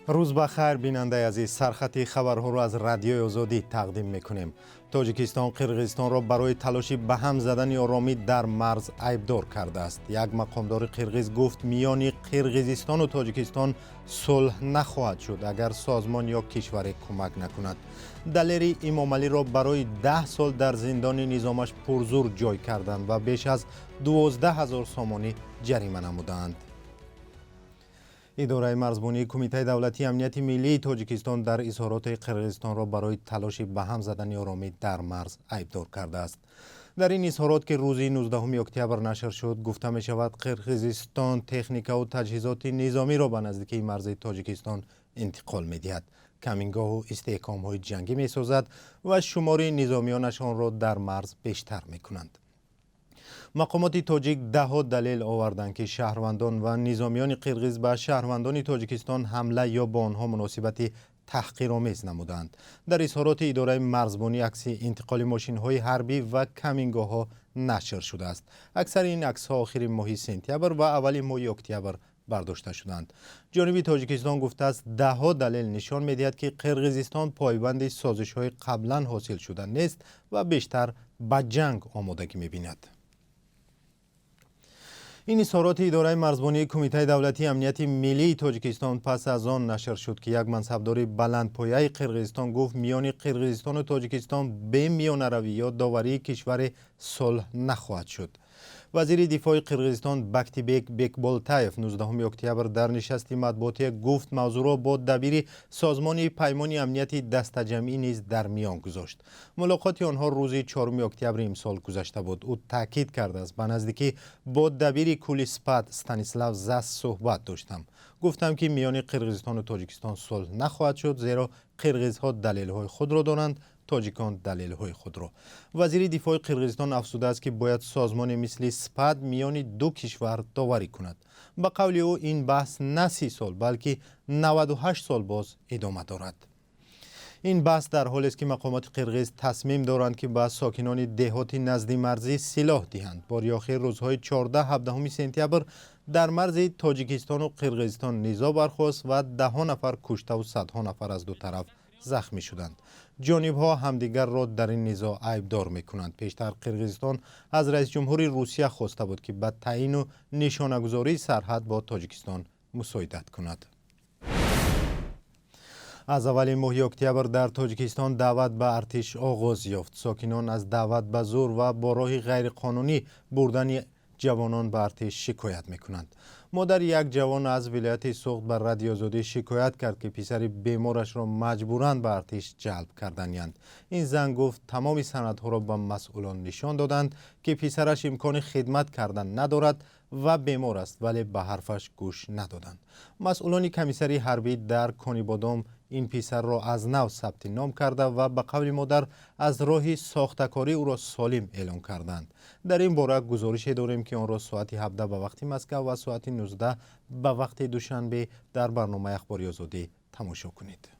Рӯз ба хайр, бинандаи азиз. Сархати хабарҳоро аз Радиои Озодӣ тақдим мекунем. Тоҷикистон Қирғизистонро барои талоши ба ҳам задани оромӣ дар марз айбдор кардааст. Як мақомдори қирғиз гуфт, миёни Қирғизистону Тоҷикистон сулҳ нахоҳад шуд, агар созмон ё кишваре кӯмак накунад. Далери Имомалиро барои 10 сол дар зиндони низомаш пурзур ҷой карданд ва беш аз 12 000 сомонӣ ҷарима намудаанд. Идораи марзбонии Кумитаи давлатии амнияти миллии Тоҷикистон дар изҳороти Қирғизистонро барои талоши ба ҳам задани оромӣ дар марз айбдор кардааст. Дар ин изҳорот, ки рӯзи 19 октябр нашр шуд, гуфта мешавад, Қирғизистон техникаву таҷҳизоти низомиро ба наздикии марзи Тоҷикистон интиқол медиҳад, камингоҳу истеҳкомҳои ҷангӣ месозад ва шумори низомиёнашонро дар марз бештар мекунанд. Мақомоти тоҷик даҳҳо далел оварданд, ки шаҳрвандон ва низомиёни қирғиз ба шаҳрвандони Тоҷикистон ҳамла ё бо онҳо муносибати таҳқиромез намуданд. Дар изҳороти идораи марзбонӣ акси интиқоли мошинҳои ҳарбӣ ва камингоҳҳо нашр шудааст. Аксари ин аксҳо охири моҳи сентябр ва аввали моҳи октябр бардошта шуданд. Ҷониби Тоҷикистон гуфтааст, даҳҳо далел нишон медиҳад, ки Қирғизистон пойбанди созишҳои қаблан ҳосилшуда нест ва бештар ба ҷанг омодагӣ мебинад. Ин изҳороти идораи марзбонии Кумитаи давлатии амнияти миллии Тоҷикистон пас аз он нашр шуд, ки як мансабдори баландпояи Қирғизистон гуфт, миёни Қирғизистону Тоҷикистон бе миёнаравӣ ё доварии кишваре сулҳ нахоҳад шуд. Вазири дифои Қирғизистон Бактибек Бекболтаев 19 октябр дар нишасти матбуотие гуфт, мавзӯъро бо дабири Созмони Паймони Амнияти Дастаҷамъӣ низ дар миён гузошт. Мулоқоти онҳо рӯзи 4 октябри имсол гузашта буд. Ӯ таъкид кардааст: «Ба наздикӣ бо дабири кулли СПАТ Станислав Зас суҳбат доштам. Гуфтам, ки миёни Қирғизистону Тоҷикистон сулҳ нахоҳад шуд, зеро қирғизҳо далелҳои худро доранд, тоҷикон далелҳои худро». Вазири дифои Қирғизистон афзудааст, ки бояд созмоне мисли СПАТ миёни ду кишвар доварӣ кунад. Ба қавли ӯ, ин баҳс на 30 сол, балки 98 сол боз идома дорад. Ин баҳс дар ҳолест, ки мақомоти қирғиз тасмим доранд, ки ба сокинони деҳоти наздимарзӣ силоҳ диҳанд. Бори охир рӯзҳои 14-17 сентябр дар марзи Тоҷикистону Қирғизистон низоъ бархост ва даҳҳо нафар куштаву садҳо нафар аз ду тараф захмӣ шуданд. Ҷонибҳо ҳамдигарро дар ин низоъ айбдор мекунанд. Пештар Қирғизистон аз раисҷумҳури Русия хоста буд, ки ба таъину нишонагузории сарҳад бо Тоҷикистон мусоидат кунад. Аз аввали моҳи октябр дар Тоҷикистон даъват ба артиш оғоз ёфт. Сокинон аз даъват ба зур ва бо роҳи ғайриқонунӣ бурдани ҷавонон ба артиш шикоят мекунанд. Модари як ҷавон аз вилояти Суғд ба Радиои Озодӣ шикоят кард, ки писари беморашро маҷбуран ба артиш ҷалб карданиянд. Ин зан гуфт, тамоми санадҳоро ба масъулон нишон доданд, ки писараш имкони хидмат кардан надорад ва бемор аст, вале ба ҳарфаш гӯш надоданд. Масъулони комиссарии ҳарбӣ дар Конибодом ин писарро аз нав сабти ном карда ва, ба қавли модар, аз роҳи сохтакорӣ ӯро солим эълон карданд. Дар ин бора гузорише дорем, ки онро соати 17 ба вақти Москав ва соати 19 ба вақти Душанбе дар барномаи Ахбори Озодӣ тамошо кунед.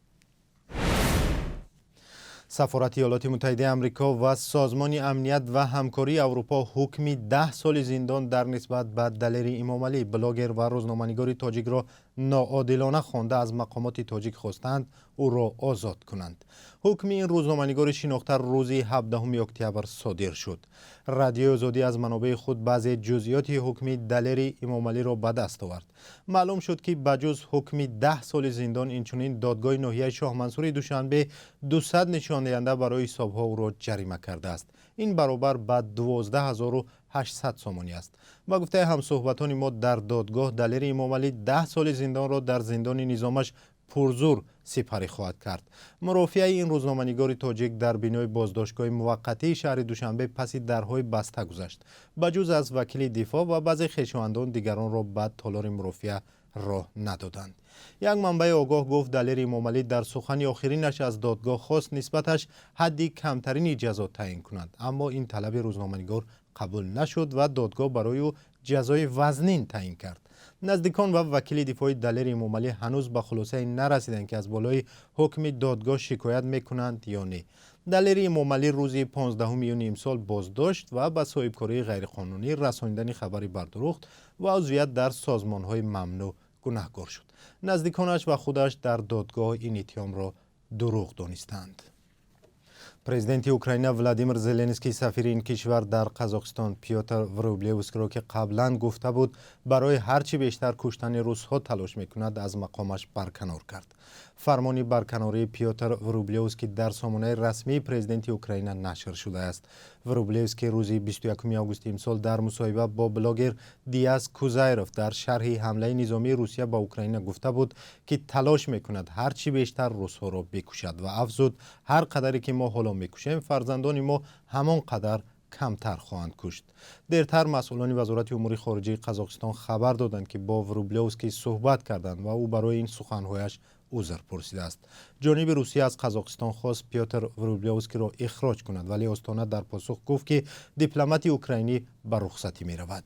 Сафорати Иёлоти Муттаҳидаи Амрико ва Созмони Амният ва Ҳамкории Аврупо ҳукми 10 соли зиндон дар нисбат ба Далери Имомалӣ, блогер ва рӯзноманигори тоҷикро ноодилона хонда, аз мақомоти тоҷик хостаанд, ӯро озод кунанд. Ҳукми ин рӯзноманигори шинохта рӯзи 17 октябр содир шуд. Радиои Озодӣ аз манобеи худ баъзе ҷузъиёти ҳукми Далери Имомалиро ба даст овард. Маълум шуд, ки ба ҷуз ҳукми 10 соли зиндон, инчунин додгоҳи ноҳияи Шоҳмансури Душанбе 200 нишондиҳанда барои ҳисобҳо ӯро ҷарима кардааст. Ин баробар ба 12 800 сомонӣ аст. Ба гуфтаи ҳамсӯҳбатони мо дар додгоҳ, Далери Имомалӣ 10 соли зиндонро дар зиндони низомаш пурзур сипарӣ хоҳад кард. Мурофиаи ин рӯзноманигори тоҷик дар бинои боздоштгоҳи муваққатии шаҳри Душанбе паси дарҳои баста гузашт. Ба ҷуз аз вакили дифоъ ва баъзе хешовандон, дигаронро ба толори мурофиа роҳ надоданд. Як манбаи огоҳ гуфт, Далери Эмомалӣ дар сухани охиринаш аз додгоҳ хост, нисбаташ ҳадди камтарини ҷазо таъин кунанд, аммо ин талаби рӯзноманигор қабул нашуд ва додгоҳ барои ӯ ҷазои вазнин таъин кард. Наздикон ва вакили дифои Далери Эмомалӣ ҳанӯз ба хулосае нарасиданд, ки аз болои ҳукми додгоҳ шикоят мекунанд ё не. Далери Эмомалӣ рӯзи 15 июни имсол боздошт ва ба соҳибкории ғайриқонунӣ, расонидани хабари бардурӯғ ва узвият дар созмонҳои мамнӯъ гунаҳкор. Гунаҳкор шуд. Наздиконаш ва худаш дар додгоҳ ин иттиҳомро дурӯғ донистанд. Президенти Украина Владимир Зеленский сафири ин кишвар дар Қазоқистон Пётр Врублевскиро, ки қаблан гуфта буд, барои ҳарчи бештар куштани русҳо талош мекунад, аз мақомаш барканор кард. Фармони барканории Пётр Врублевский дар сомонаи расмии президенти Украина нашр шудааст. Врублевский рӯзи 21 августи имсол дар мусоҳиба бо блогер Диас Кузайров дар шарҳи ҳамлаи низомии Русия ба Украина гуфта буд, ки талош мекунад ҳарчи бештар русҳоро бикушад ва афзуд: «Ҳар қадаре ки мо ҳоло мекушем, фарзандони мо ҳамон қадар камтар хоҳанд кушт». Дертар масъулони Вазорати умури хориҷии Қазоқистон хабар доданд, ки бо Врублевский суҳбат карданд ва ӯ барои ин суханҳояш узр пурсидааст. Ҷониби Русия аз Қазоқистон хост Пётр Врублевскиро ихроҷ кунад, вале Остона дар посух гуфт, ки дипломати украинӣ ба рухсатӣ меравад.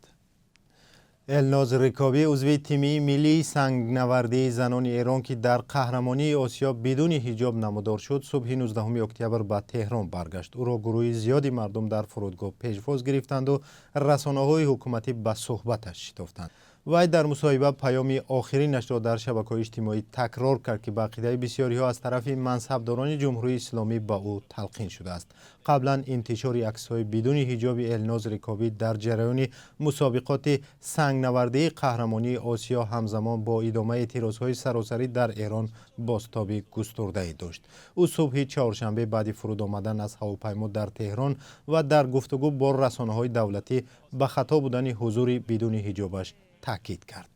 Элноз Рикобӣ, узви тими миллии сангнавардии занони Эрон, ки дар қаҳрамонии Осиё бидуни ҳиҷоб намудор шуд, субҳи 19 октябр ба Теҳрон баргашт. Ӯро гурӯҳи зиёди мардум дар фурудгоҳ пешвоз гирифтанду расонаҳои ҳукуматӣ ба суҳбаташ шитофтанд. Вай дар мусоҳиба паёми охиринашро дар шабакаҳои иҷтимоӣ такрор кард, ки ба ақидаи бисёриҳо аз тарафи мансабдорони Ҷумҳурии Исломӣ ба ӯ талқин шудааст. Қаблан интишори аксҳои бидуни ҳиҷоби Элноз Рикобӣ дар ҷараёни мусобиқоти сангнавардии қаҳрамонии Осиё ҳамзамон бо идомаи эътирозҳои саросарӣ дар Эрон бозтоби густурдае дошт. Ӯ субҳи чоршанбе баъди фуруд омадан аз ҳавопаймо дар Теҳрон ва дар гуфтугӯ бо расонаҳои давлатӣ ба хато будани ҳузури бидуни ҳиҷобаш таъкид кард.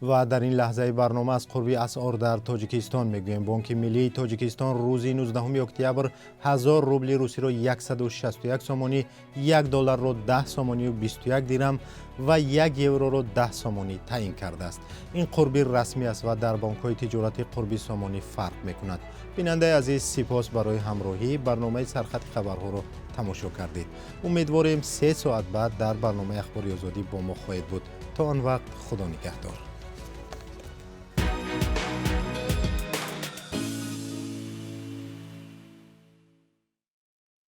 Ва дар ин лаҳзаи барнома аз қурби асъор дар Тоҷикистон мегӯем. Бонки миллии Тоҷикистон рӯзи 19 октябр 1000 рубли русиро 161 сомонӣ, 1 долларро 10 сомонию 21 дирам ва 1 евроро 10 сомонӣ таъин кардааст. Ин қурби расмӣ аст ва дар бонкҳои тиҷоратӣ қурби сомонӣ фарқ мекунад. Бинандаи азиз, сипос барои ҳамроҳӣ. Барномаи Сархати хабарҳоро тамошо кардед. Умедворем, 3 соат баъд дар барномаи Ахбори Озодӣ бо мо хоҳед буд. То он вақт, Худо нигаҳдор.